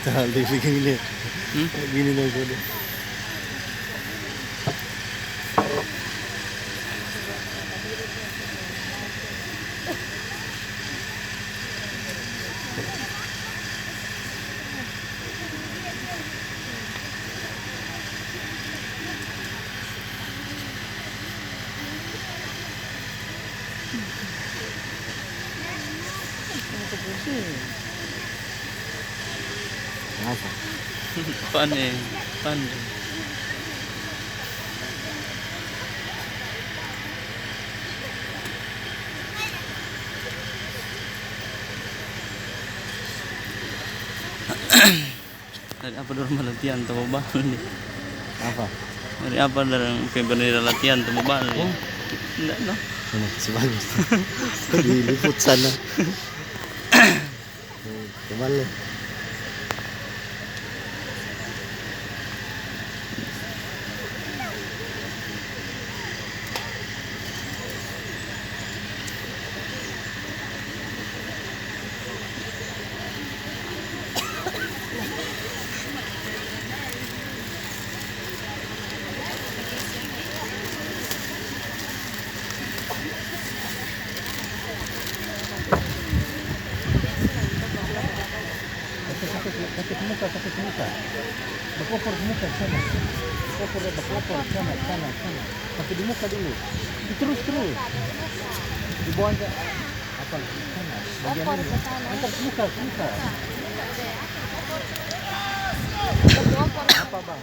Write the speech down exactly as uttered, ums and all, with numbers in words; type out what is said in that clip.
Tali begini. Hmm? Gini dong, dong. Kenapa? Pane, pane. Hari apa dorang latihan tau bal ni? Apa? Hari apa dorang pe bendera latihan tau bal ni? Oh. Ndak no. Mana si bagus. Diliput sana. Hmm, coba le. Kase, kase, kase muka, kase muka. Bakoper muka sana. Bakoper, bakoper sana, sana, sana. Kase di muka dulu. Terus, terus. Di bawah aja. Apa? Sana. Bagian ini. Angkat muka, muka. Apa, Bang?